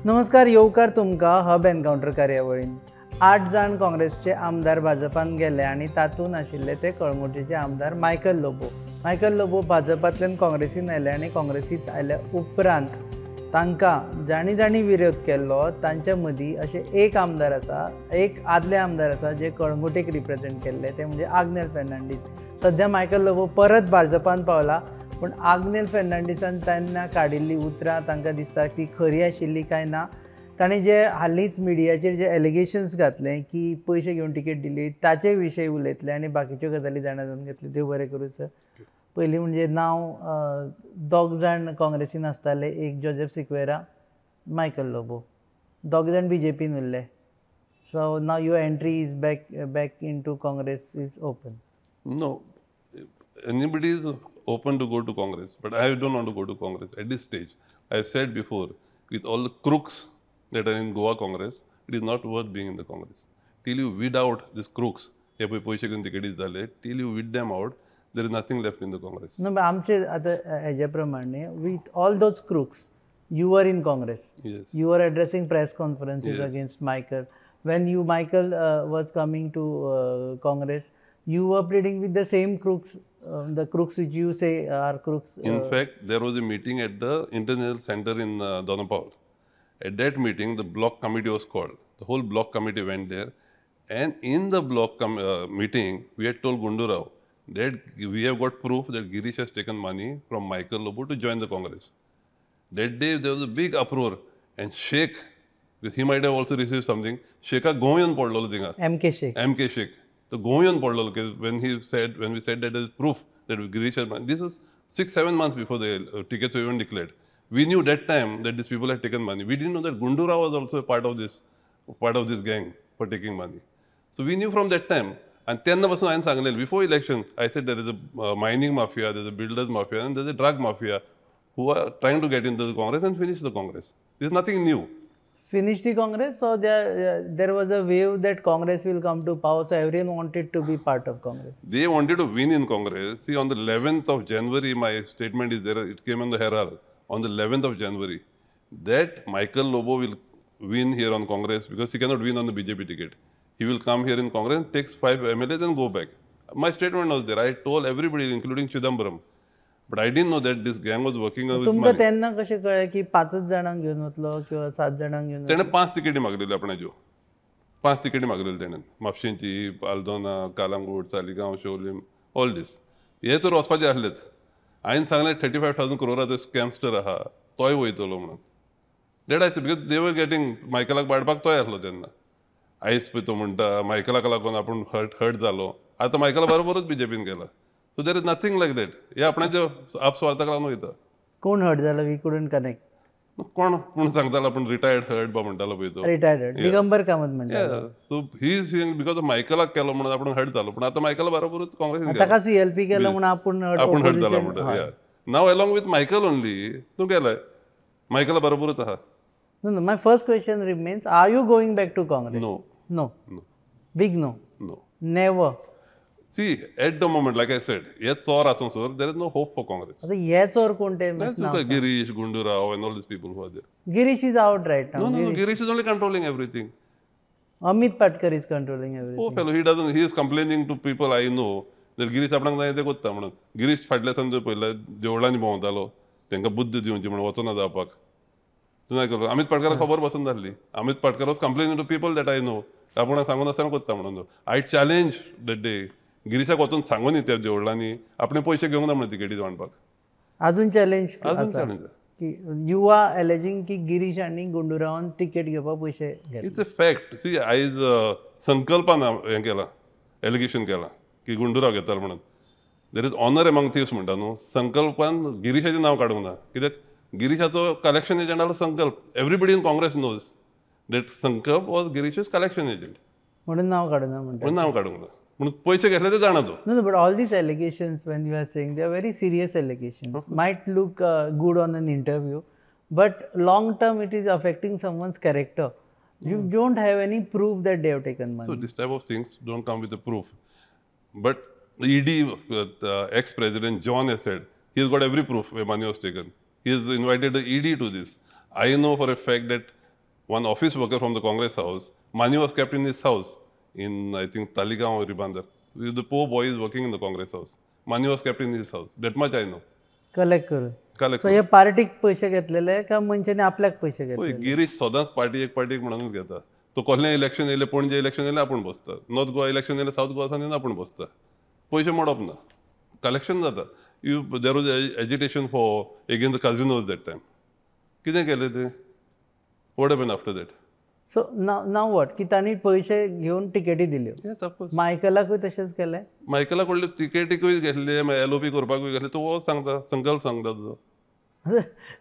नमस्कार, येवकार तुमकां हब एनकावंटर कार्यावळीन. 8 जाण काँग्रेसचे आमदार भाजपान गेले आनी तातूंत आशिल्ले ते कळंगूटेचे आमदार मायकल लोबो. मायकल लोबो भाजपांतल्यान काँग्रेसीन आयले आनी काँग्रेसींत आयल्या उपरांत तांकां जांणी जांणी विरोध केल्लो तांच्या मदीं अशें एक आमदार आसा, एक आदले आमदार आसा जे कळंगूटेक रिप्रेजेंट केल्ले, ते म्हणजे आग्नेल फेर्नांडीस. सद्या मायकल लोबो परत भाजपान पावला, पूण आग्नेल फेर्नांडीसान तेन्ना काडिल्लीं उतरां तांकां दिसता ती खरी आशिल्ली काय ना. ताणें जे हालींच मिडियाचेर जे एलिगेशन्स घातले की पयशे घेवन तिकेट दिली ताचे विशय उलयतले आनी बाकीच्यो गजाली जाणा जावन घेतले. देव बरें करूं सर. पयलीं म्हणजे नांव दोग जाण काँग्रेसीन आसताले, एक जोजेफ सिक्वेरा, मायकल लोबो, दोग जाण बीजेपीन उरले. So now your entry is back into Congress is open. No, anybody is open to go to Congress, but I don't want to go to Congress at this stage. I have said before, with all the crooks that are in Goa Congress, it is not worth being in the Congress. Till you weed out these crooks, हे पळय पयशे घेवन तिकेटी जाले, till you weed them out, there is nothing left in the Congress. No, आमचे आतां हेजे प्रमाणे with all those crooks, you were in Congress. Yes. You were addressing press conferences yes. against Michael. When you Michael was coming to Congress, you were pleading with the same crooks, the crooks which you say are crooks. In fact, there was a meeting at the International Center in Dona Paula. At that meeting, the block committee was called. The whole block committee went there. And in the block meeting, we had told Gundu Rao that we have got proof that Girish has taken money from Michael Lobo to join the Congress. That day, there was a big uproar. And Sheikh, he might have also received something. Sheikha goyon podlolo thinga. M.K. Sheikh. M.K. Sheikh. So goyon podlolo, when we said that there is proof that Girish has money. This was 6-7 months before the tickets were even declared. We knew that time that these people had taken money. We didn't know that Gundu Rao was also a part of this gang for taking money. So we knew from that time. And tenna pasun hayen sanglele, before election, I said there is a mining mafia, there is a builders mafia, and there is a drug mafia who are trying to get into the Congress and finish the Congress. There is nothing new. Finish the Congress? So there was a wave that Congress will come to power, so everyone wanted to be part of Congress. They wanted to win in Congress. See, on the 11th of January, my statement is there, it came on the Herald, on the 11th of January, that Michael Lobo will win here on Congress because he cannot win on the BJP ticket. He will come here in Congress, takes 5 MLAs and go back. My statement was there. I told everybody, including Chidambaram. But I didn't know that this gang was working with money. तुमकां तेन्ना कशें कळ्ळें की 5 जाणांक घेवन वतलो किंवा 7 जाणांक घेवन? तेणें 5 तिकेटी मागलेल्यो आपणाच्यो. 5 तिकेटी मागलेल्यो तेणें. म्हापशेंची, आल्दोना, कालांगूट, सालिगांव, शोवलीम, ऑल दीस. हे तर वचपाचे आसलेच. हांवें सांगलें 35,000 क्रोराचो स्कॅमस्टर आहा, तोय वयतलो म्हणून. That I said because they were getting, मायकलाक बाडपाक तोय आसलो तेन्ना. आयज पळय तो म्हणटा मायकलाक लागून आपूण हर्ट जालो. आतां मायकला बरोबरूच बीजेपीन गेला. So there is nothing like that. हे आपणाच्या आपस्वार्थाक लागून वयता. कोण हर्ट जालो? We couldn't connect. कोण कोण सांगतालो आपूण रिटायर्ड हर्ट बा म्हणटालो पळय तो. रिटायर्ड दिगंबर कामत म्हणटालो. So he is feeling because of मायकलाक केलो म्हणून आपूण हर्ट जालो, पूण आतां मायकला बरोबरूच काँग्रेसीन ताका सीएलपी केलो म्हणून आपूण हर्ट जालो म्हणटा. Now along with Michael only तूं गेलाय, मायकला बरोबरूच आहा. No, my first question remains, are you going back to Congress? No. No. No. Big no. No. Never. See, at the moment, like I said, हे चोर आसूं sir, there is no hope for Congress. आता हे चोर कोण ते? Girish, Gundu Rao and all these people who are there. Girish is out right now. No, no, no, Girish is only controlling everything. Amit Patkar is controlling everything. Poor fellow, he doesn't, he is complaining to people I know that Girish आपणाक जाय तें कोत्ता म्हणून. गिरीश फाटल्या सान पयल्या देवळांनी भोंवतालो, तांकां बुद्द दिवची म्हणून वचना जावपाक. अमित पाटकराक खबर बसून जाल्ली. Amit Patkar was complaining to people that I know, आपूण सांगून आसतना कोत्ता म्हणून. I challenge that day गिरीशाक वचून सांगून त्या देवळांनी आपणे पयशे घेवंक ना म्हणून तिकेटी वांटपाक. अजून चॅलेंज, अजून चॅलेंज की you are एलेजिंग की गिरीश आनी गुंडू रावान तिकेट घेवपाक पयशे घेतले. It's a fact. सी, आयज संकल्पान हें केलां, एलिगेशन केलां की गुंडूराव घेतालो म्हणून. There is honour among thieves म्हणटा न्हू. संकल्पान गिरीशाचें नांव काडूंक ना, कित्याक गिरीशाचो कलेक्शन एजंट आसलो Sankalp. Everybody in Congress knows that Sankalp was Girish's collection agent. म्हणून नांव काडूना म्हणटा. म्हणून नांव काडूंक ना, म्हणून पयशे घेतले ते जाणा तो. No, but all these allegations when you are saying they are very serious allegations. Might look good on an interview, but long term it is affecting someone's character. You don't have any proof that they have taken money. So this type of things don't come with a proof. But the ED, ex-president John has said, he has got every proof where money was taken. He has invited the ED to this. I know for a fact that One office worker from the Congress house, money was kept in his house in, I think, Taleigao or Ribandar. The poor boy is working in the Congress house. Money was kept in his house. That much I know. Collect करून. Collect. So हे पार्टीक पयशे घेतलेले काय मनशांनी आपल्याक पयशे घेतलेले? गिरीश सदांच पार्टी एक पार्टीक म्हणूनच घेता. तो कोल्हे इलेक्शन येयलें, पणजे इलेक्शन येयलें, आपूण बसता. नॉर्थ गोवा इलेक्शन येयलें, सावथ गोवा सान आपूण बसता. पयशे मोडप ना, कलेक्शन जाता. You there was agitation for against the casinos that time. कितें केलें तें? What happen after that? So now what की तांणी पयशे घेवन टिकेटी दिल्यो? Yes, of course. मायकलाकूय तशेंच केलें? मायकला कडले टिकेटीकूय घेतले, मागीर एल ओ पी करपाकूय घेतले. तो हो सांगता, संकल्प सांगता तुजो.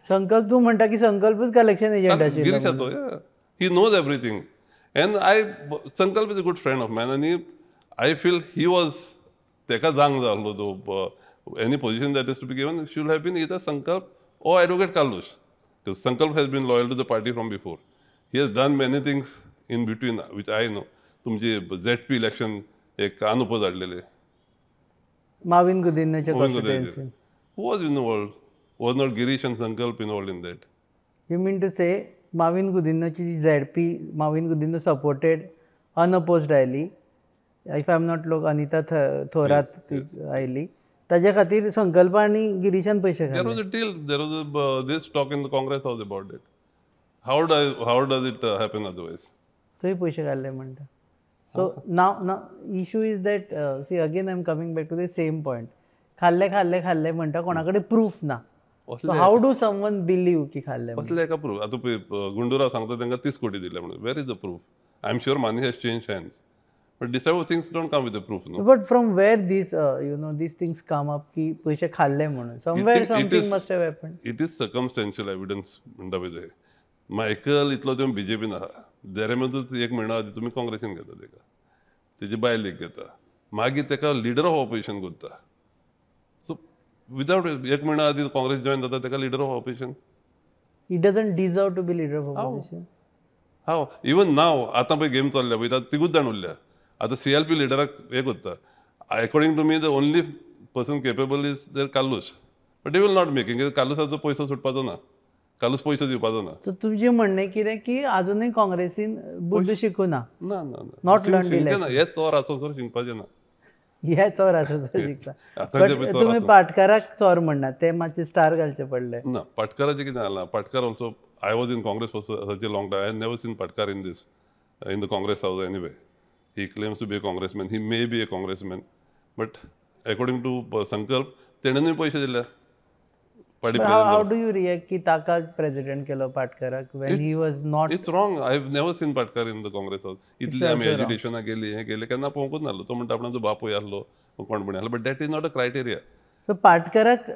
संकल्प तूं म्हणटा की संकल्पूच कलेक्शन एजंट आशिल्लो. गिरीशाचो, he knows everything. And I, Sankalp is a good friend of mine आनी I feel he was, तेका जांग जाल्लो तो. Any position that is to be given should have been either Sankalp or advocate Carlos. Because Sankalp has been loyal to the party from before. He has done many things in between which I know. तुमचे Z P election एक अनओपोज हाडलेले. Mauvin गुदिन्होचे constituency. Who was involved? Was not Girish and Sankalp involved in that? You mean to say Mauvin गुदिन्होची G Z P Mauvin Godinho supported unopposed आयली, if I am not लोक अनिता थोरात आयली, ताज्या खातीर संकल्प आनी गिरीशान पयशे There was घाले. a deal. There was a this talk in the Congress house about it. How does it happen otherwise? थंय पयशे घाल्ले म्हणटा. So now issue is that, see, again I am coming back to the same point. खाल्ले खाल्ले खाल्ले म्हणटा, कोणा कडेन प्रूफ ना. So how do someone believe की खाल्ले? कसले एका प्रूफ? आतां पळय, गुंडूराव सांगता तांकां 30 कोटी दिले म्हणून. Where is the proof? I am sure money has change hands, but this type of things don't come with the proof, no. But from where these you know these things come up की पयशे खाल्ले म्हणून? Somewhere something must have happened. It is circumstantial evidence म्हणटा पळय ते. Michael इतलो तें बीजेपीन आहा, देरेमेंतूच एक म्हयनो आदी तुमी काँग्रेसीन घेता तेका, तेजी बायल एक घेता, मागीर तेका लिडर ऑफ ऑपोजिशन करता. सो विदावट एक म्हयनो आदी काँग्रेस जॉयन जाता, तेका leader of opposition. He doesn't deserve to be leader of opposition. हाव इवन नाव आतां पळय गेम चल्ल्या पळय, आतां तिगूच जाण उरल्या. आतां सी एल पी लिडराक हें करता. According to me the only person capable is there Carlos, but they will not making. कित्याक कार्लुसाचो पयसो सुटपाचो ना, कार्लूस पयसो दिवपाचो ना. सो तुमचें म्हणणें कितें की आजुनूय काँग्रेसीन बुद्द शिकूना? ना ना ना, Not learned the शिकचें ना. हे चोर आसो सर शिकपाचें ना. हे चोर आसा सर शिकता. आतां ते बट पळय चोर तुमी आसा. पाटकाराक चोर म्हणना, ते मातशे स्टार घालचे पडले. ना, पाटकाराचें कितें जालां, Patkar also, I was in Congress for such a long time, I have never seen Patkar in this, in the Congress house anyway. He claims to be a congressman, he may be a congressman, but according to Sankalp तेणेनूय पयशे दिल्या party. How do you react की ताकाच president केलो पाटकाराक when he was not? It's wrong. I have never seen Patkar in the Congress house. इतली आमी एजिटेशनां केली, हें केलें, केन्ना पळोवंकूच नासलो. तो म्हणटा आपणाचो बापूय आसलो, कोण पण आसलो, but that is not a criteria. So पाटकाराक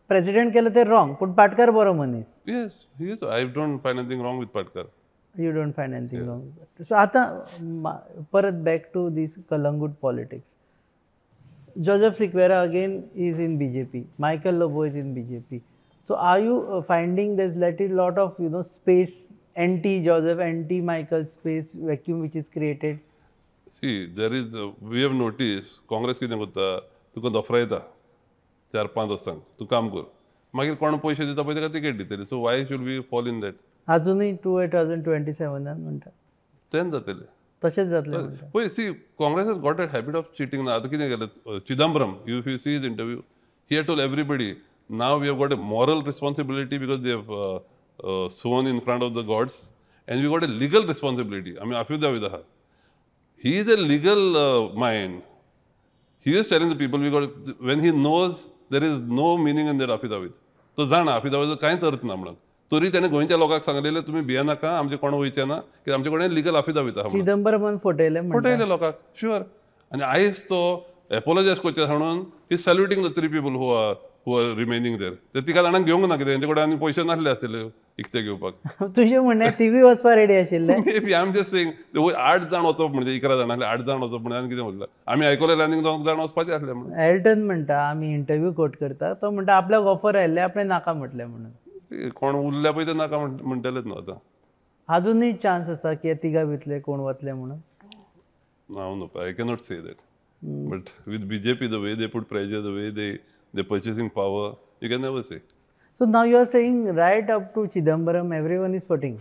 प्रेसिडेंट केलं ते रॉंग, पूण पाटकार बरो मनीस. Yes, he is. I don't find anything wrong with Patkar. You don't find anything wrong. So आतां परत back to this Calangute politics. Joseph Sequeira again is in BJP, Michael Lobo is in BJP. So are you finding there's little lot of, you know, space, anti Joseph, anti Michael space vacuum which is created? See, there is, we have noticed Congress कितें करता, तुका दफरायता 4-5 वर्सांक, तूं काम कर, मागीर कोण पयशे दिता पळय तेका तिकेट दितली. So why should we fall in that? अजुनूय 2027 म्हणटा तेंच जातलें, तशेंच जातलें म्हणटा. पळय, see, Congress has got that habit of cheating ना. आतां कितें केलें, Chidambaram, if you see his interview, he had told everybody, now we have got a moral responsibility because they have sworn in front of the gods, and we got a legal responsibility. आमी affidavit आहा. He is a legal mind. He is telling the people, we got, when he knows there is no meaning in that affidavit. तो जाणा affidavit कांयच अर्थ ना म्हणून, तरी त्याने गोंयच्या लोकांक सांगलेले तुमी भियेनाका, आमचे कोण वयचे ना, कित्याक आमचे कडेन लिगल affidavit आहा. चिदंबरमान फटयले, फटयले लोकांक, शुअर. आनी आयज तो एपोलोजायज करचे म्हणून he saluting the 3 people who are remaining there. ते तिका जाणांक घेवंक ना, कित्याक तेंचे कडेन आनी पयशे नासले आसतले इकते घेवपाक. तुजें म्हणणें तिवूय वचपा रेडी आशिल्ले. Maybe I am just saying, 8 जाण वचप म्हणजे 11 जाण आसले, 8 जाण वचप म्हणजे आनी कितें उरलां. आमी आयकलें आनी 2 जाण वचपाचे आसले म्हणून. एल्टन म्हणटा, आमी इंटरव्यू कोट करता, तो म्हणटा आपल्याक ऑफर आयिल्लें आपणें नाका म्हटलें म्हणून. कोण उरल्या पळय ते नाका म्हणटलेच न्हू. आतां अजुनूय चान्स आसा की तिगा भितरले कोण वतले म्हणून? हांव न्हू, I cannot say that. But with BJP, the way they put pressure, the way they purchasing power, you can never say. So now you are saying right up to Chidambaram, everyone is voting.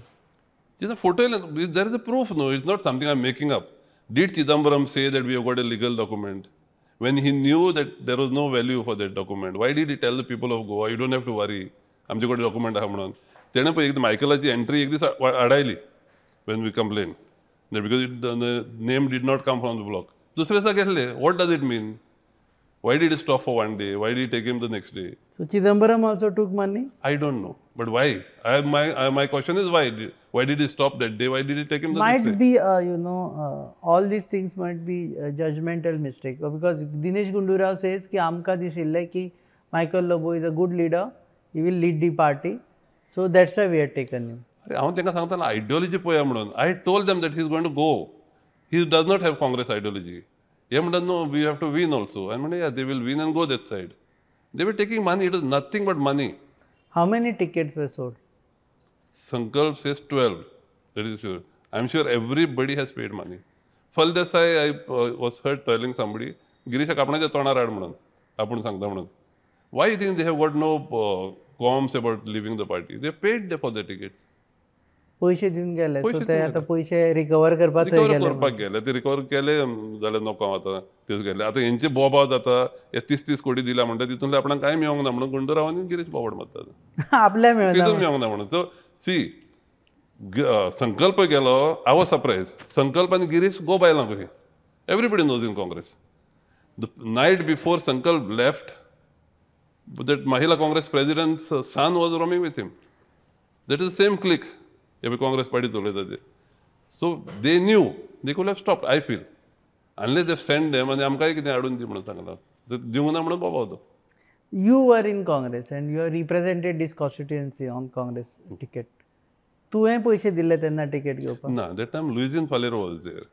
जेन्ना photo येयले, there is a proof no, it's not something I am making up. Did Chidambaram say that we have got a legal document? When he knew that there was no value for that document, why did he tell the people of Goa, you don't have to worry, आमचे कडेन document आहा म्हणून? तेणें पळय एकदां मायकलाची entry एक दीस आडायली when we complained, because it, the name did not come from the block. दुसरे दिसा घेतले. What does it mean? Why did he stop for one day? Why did he take him the next day? So Chidambaram also took money? I don't know. But why? My question is why? Why did he stop that day? Why did he take him the next day? Might be, you know, all these things might be a judgmental mistake. Because Dinesh Gundu Rao says ki amka disille ki Michael Lobo is a good leader. He will lead the party. So that's why we had taken him. हांव तांकां सांगतालो ideology पळया म्हणून. I told them that he is going to go. He does not have Congress ideology. हे म्हणटात no, we have to win also. आनी म्हणलें yeah, they will win and go that side. They were taking money. It was nothing but money. How many tickets were sold? Sankalp says 12. That is sure. I am sure everybody has paid money. Phaldesai, I was heard telling somebody, गिरीशाक आपणाच्या तोंडार हाड म्हणून, आपूण सांगता म्हणून. Why you think they have got no qualms about leaving the party? They paid for the tickets. पयशे दिवन गेले. So ते आतां पयशे रिकवर करपाक करपाक गेले. ते रिकवर केले जाल्यार नको हांव आतां ते गेले. आतां हेंचे बोबाव जाता, हे 30-30 कोटी दिला म्हणटा, तितूंतले आपणाक कांय मेळोंक ना म्हणून गुंडूरावांनी गिरीश बोबाड मारता, आपल्या मेळना तितून मेळोंक ना म्हणून. सो सी, संकल्प गेलो, I was surprise. संकल्प आनी गिरीश गो बायलां कशी, everybody knows in Congress. The night before Sankalp left, that Mahila Congress president's son was roaming with him. That is same clique. हे काँग्रेस पार्टी चलयता ते. So they knew they could have stopped, I feel, unless they send them. आनी आमकांय कितें हाडून दी म्हणून सांगलां, दिवंक ना म्हणून बाबा होतो. You were in Congress and you represented this constituency on Congress ticket. तुवें पयशे दिले तेन्ना टिकेट घेवपाक? ना, that time Luizinho Faleiro was there.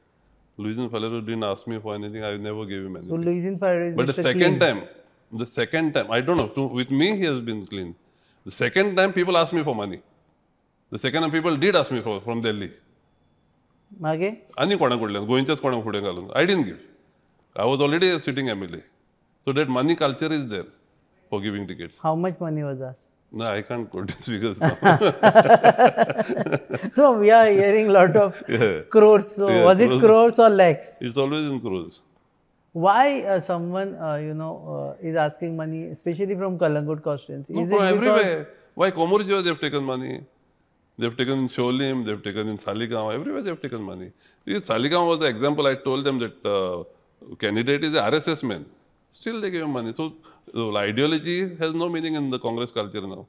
Luizinho Faleiro didn't ask me for anything. I never gave him anything. So Luizinho Faleiro is but the second time, I don't know, with me he has been clean. The second time people asked me for money. The second time people did ask me for from Delhi. मागे? आनी कोणा कडल्यान, गोंयच्याच कोणाक फुडें घालून. I didn't give. I was already a sitting MLA. So that money culture is there for giving tickets. How much money was asked? No, I can't quote these figures now. So we are hearing lot of crores. So yeah, was it crores or lakhs? It's always in crores. Why someone, you know, is asking money, especially from Calangute constituency? No, from everywhere. Why Komurjo they have taken money? They have taken in Sholim, they have taken in Saligao, everywhere they have taken money. Saligao was the example. I told them that candidate is a RSS man. Still they gave him money. So ideology has no meaning in the Congress culture now.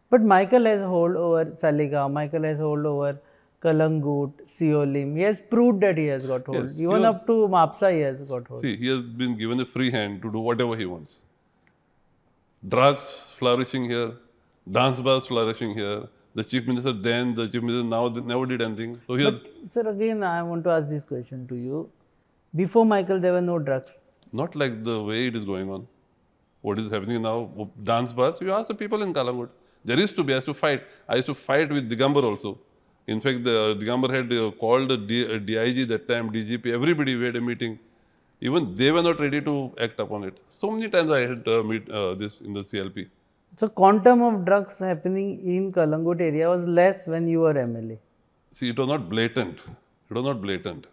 But Michael has hold over Saligao, Michael has hold over Calangute, Siolim. He has proved that he has got hold. Yes, even up to Mapsa he has got hold. See, he has been given a free hand to do whatever he wants. Drugs flourishing here, dance bars flourishing here. The chief minister then, the chief minister now, never did anything. So he has. Sir, again, I want to ask this question to you. Before Michael, there were no drugs. Not like the way it is going on. What is happening now? Dance bars. You ask the people in Calangute. There used to be. I used to fight. I used to fight with Digambar also. In fact, the Digambar had called the DIG that time, DGP, everybody. We had a meeting. Even they were not ready to act upon it. So many times I had meet this in the CLP. So, quantum of drugs happening in Calangute area was less when you were MLA. See, it was not blatant. It was not blatant.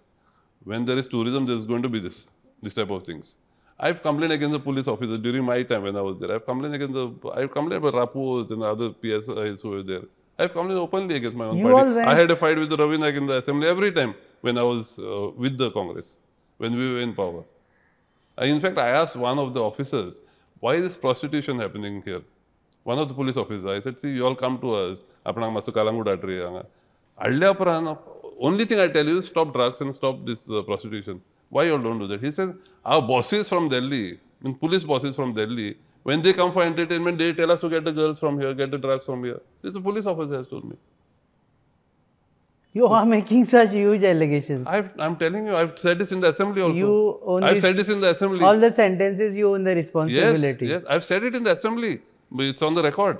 When there is tourism, there is going to be this type of things. I've complained against the police officer during my time when I was there. I've complained against I've complained about Rapus and other PSIs who were there. I've complained openly against my own party. I had a fight with Ravi Naik in the assembly every time when I was with the Congress, when we were in power. In fact, I asked one of the officers, why is this prostitution happening here? One of the police officers, I said, see, you all come to us. Apna masto Calangute atri hanga. Adle upran, only thing I tell you is stop drugs and stop this prostitution. Why you all don't do that? He says, our bosses from Delhi, I mean, police bosses from Delhi, when they come for entertainment, they tell us to get the girls from here, get the drugs from here. This police officer has told me. You are making such huge allegations. I'm telling you, I've said this in the assembly also. You own I've said this in the assembly. All the sentences, you own the responsibility. Yes, yes, I've said it in the assembly. But it's on the record.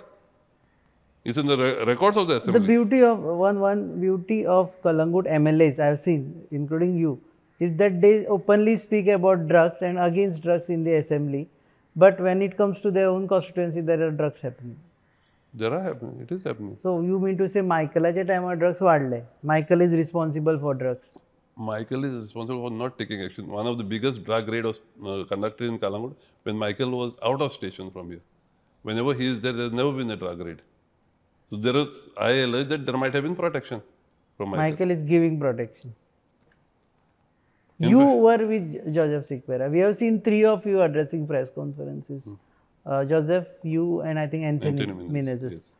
It's in the records of the assembly. The beauty of one beauty of Calangute MLAs I've seen, including you, is that they openly speak about drugs and against drugs in the assembly. But when it comes to their own constituency, there are drugs happening. There are happening. It is happening. So you mean to say मायकलाच्या टायमार drugs वाडले? Michael is responsible for drugs. Michael is responsible for not taking action. One of the biggest drug raid was conducted in Calangute when Michael was out of station from here. Whenever he is there, there has never been a drug raid. So there is, I allege that there might have been protection from Michael. Michael is giving protection. You were with Joseph Sequeira. We have seen three of you addressing press conferences. Joseph, you and I think Anthony Menezes. Yes.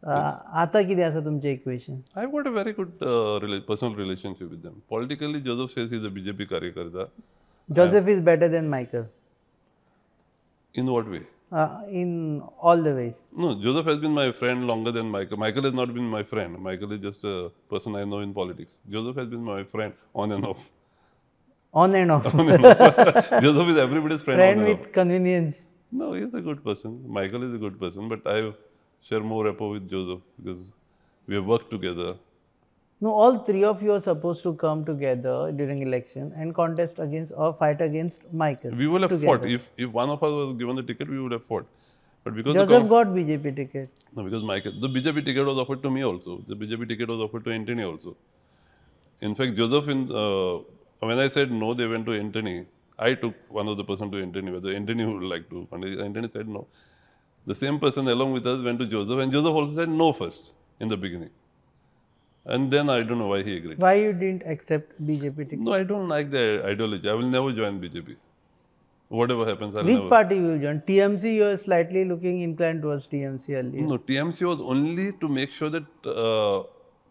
आता कितें आसा तुमचें equation? I've got a very good personal relationship with them. Politically, Joseph says he's a BJP karyakarta. Joseph is better than Michael. In what way? In all the ways. No, Joseph has been my friend longer than Michael. Michael has not been my friend. Michael is just a person I know in politics. Joseph has been my friend on and off. On and off. On and off. Joseph is everybody's friend. Friend on and with off. Convenience. No, he's a good person. Michael is a good person, but I share more rapport with Joseph because we have worked together. No, all three of you are supposed to come together during election and contest against or fight against Michael. We would have together. Fought. If one of us was given the ticket, we would have fought. But because Joseph got BJP ticket. No, because Michael, the BJP ticket was offered to me also. The BJP ticket was offered to Anthony also. In fact, Joseph, when I said no, they went to Anthony. I took one of the person to Anthony, whether Anthony would like to. Anthony said no. The same person along with us went to Joseph, and Joseph also said no first in the beginning. And then I don't know why he agreed. Why you didn't accept BJP ticket? No, I don't like the ideology. I will never join BJP. Whatever happens, I'll never. Which party you will join? TMC, you are slightly looking inclined towards TMC earlier. No, TMC was only to make sure that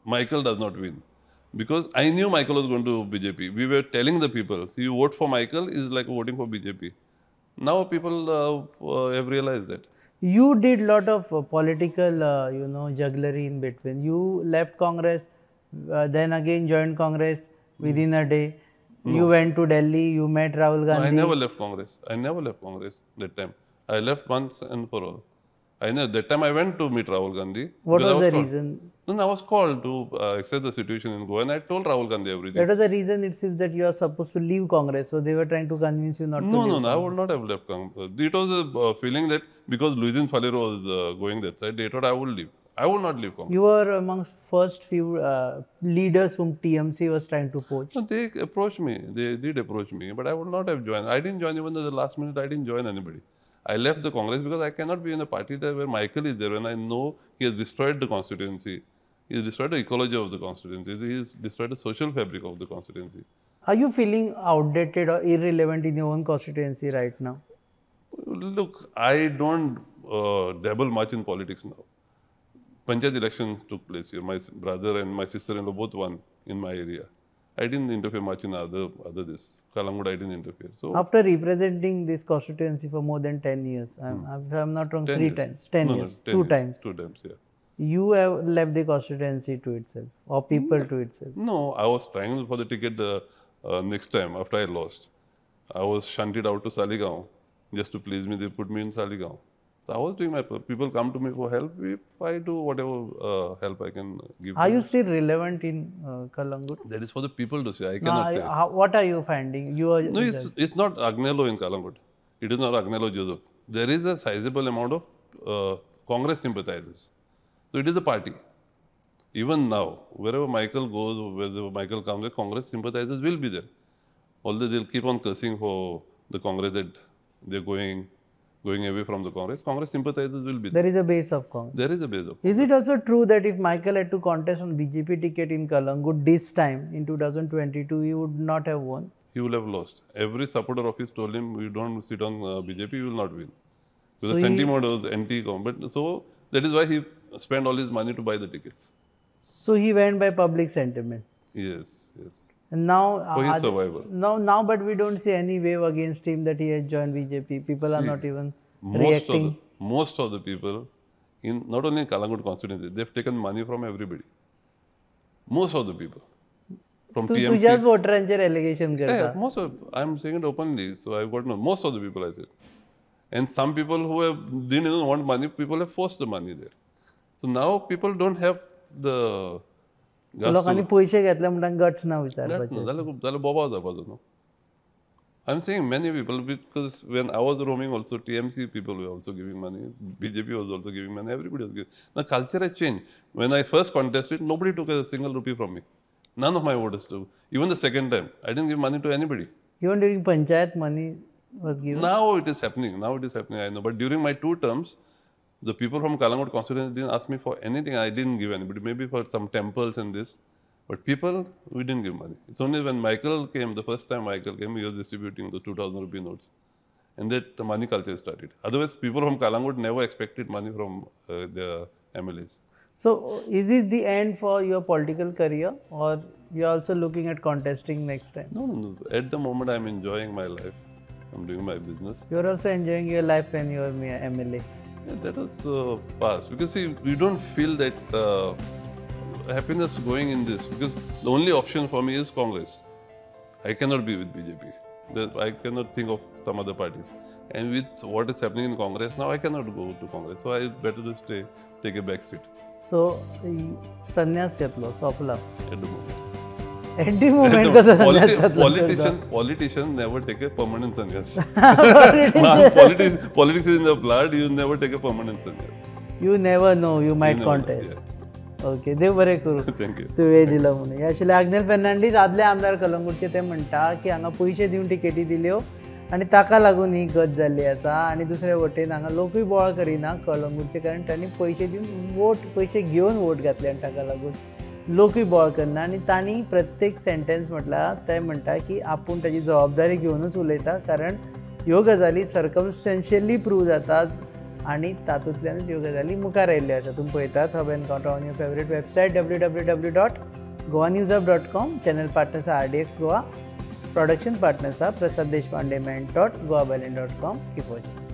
Michael does not win. Because I knew Michael was going to BJP. We were telling the people, see, you vote for Michael is like voting for BJP. Now people have realized that. You did a lot of political, jugglery in between. You left Congress, then again joined Congress within a day. No. You went to Delhi, you met Rahul Gandhi. No, I never left Congress. I never left Congress that time. I left once and for all. I know that time I went to meet Rahul Gandhi. What was the reason? No, I was called to accept the situation in Goa, and I told Rahul Gandhi everything. That was the reason it seems that you are supposed to leave Congress. So they were trying to convince you not to leave. No, I would not have left Congress. It was a feeling that because Luizinho Faleiro was going that side, they thought I would leave. I would not leave Congress. You were amongst first few leaders whom TMC was trying to poach. No, they approached me. They did approach me, but I would not have joined. I didn't join even at the last minute. I didn't join anybody. I left the Congress because I cannot be in a party there where Michael is there, and I know he has destroyed the constituency. He has destroyed the ecology of the constituency. He has destroyed the social fabric of the constituency. Are you feeling outdated or irrelevant in your own constituency right now? Look, I don't dabble much in politics now. Panchayat election took place here. My brother and my sister-in-law both won in my area. I didn't interfere much in other this. Calangute, I didn't interfere. So after representing this constituency for more than 10 years, if I'm not wrong, 10 years. 10 years. 2 times. 2 times, yeah. You have left the constituency to itself or people to itself. No, I was trying for the ticket the next time after I lost. I was shunted out to Saligao. Just to please me, they put me in Saligao. So I was doing my, people come to me for help, if I do whatever help I can give. Are you still relevant in Calangute? That is for the people to say, I cannot say. What are you finding? You are no, it's not Agnelo in Calangute. It is not Agnelo Joseph. There is a sizable amount of Congress sympathizers. So it is a party. Even now, wherever Michael goes, wherever Michael comes, the Congress sympathizers will be there. Although they'll keep on cursing for the Congress that they're going away from the Congress, Congress sympathizers will be there. There is a base of Congress. There is a base of Congress. Is it also true that if Michael had to contest on BJP ticket in Calangute this time, in 2022, he would not have won? He would have lost. Every supporter of his told him, you don't sit on BJP, you will not win. Because so the sentiment was anti-Congress. But so that is why he spent all his money to buy the tickets. So he went by public sentiment. Yes, yes. And now, for his survival. Now, but we don't see any wave against him that he has joined BJP. People are not even reacting. Most of the people, in not only in Calangute constituency, they've taken money from everybody. Most of the people. From TMC. तुझ्याच वोटरांचेर allegation करता. Yeah, most of, I'm saying it openly, so I've got no. Most of the people, I said. And some people who have didn't even want money, people have forced the money there. So now people don't have the. लोकांनी पैसे घेतले म्हणून guts ना विचारपाचे. जाल्यार बोबाळ जावपाचो न्हू. I'm saying many people, because when I was roaming also, TMC people were also giving money, BJP was also giving money, everybody was giving. The culture has changed. When I first contested, nobody took a single rupee from me. None of my voters took. Even the second time, I didn't give money to anybody. Even during Panchayat, money was given? Now it is happening. Now it is happening, I know. But during my 2 terms, the people from Calangute constituency didn't ask me for anything. I didn't give anybody. Maybe for some temples and this. But people, we didn't give money. It's only when Michael came, the first time Michael came, he was distributing the 2,000 rupee notes. And that the money culture started. Otherwise, people from Calangute never expected money from the MLAs. So, is this the end for your political career, or you are also looking at contesting next time? No, no, no. At the moment, I'm enjoying my life. I'm doing my business. You are also enjoying your life when you are MLA. Yeah, that was past. Because see, you don't feel that happiness going in this, because the only option for me is Congress. I cannot be with BJP. I cannot think of some other parties. And with what is happening in Congress now, I cannot go to Congress. So I better to stay, take a back seat. So, sannyas घेतलो, सोंपला. At the moment. At the moment, politician never take a permanent sannyas. Politics is in the blood. You never take a permanent sannyas. You never know. You might contest. Yeah. Okay, देव बरें करूं. Thank you. तूं वेळ दिलो म्हणून. हे आशिल्ले आग्नेल फेर्नांडीस, आदले आमदार कलंगूटचे. ते म्हणटा की हांगा पयशे दिवन टिकेटी दिल्यो आनी ताका लागून ही गत जाल्ली आसा. आनी दुसरे वटेन हांगा लोकूय बोवाळ करिना कलंगूटचे, कारण तांणी पयशे दिवन वोट, पयशे घेवन वोट घातले आनी ताका लागून लोकूय बोवाळ करना. आनी तांणी प्रत्येक सेंटेन्स म्हटलां, ते म्हणटा की आपूण ताजी जबाबदारी घेवनूच उलयता, कारण ह्यो गजाली सर्कमस्टेन्शियली प्रूव जातात आनी तातूंतल्यानूच ह्यो गजाली मुखार आयिल्ल्यो आसा. तुमी पळयतात Hub Encounter on your favourite website www.goanewshub.com. Channel partners R D X Goa, production partners are Prasad Deshpande, Mentor, goabyline.com. Keep watching.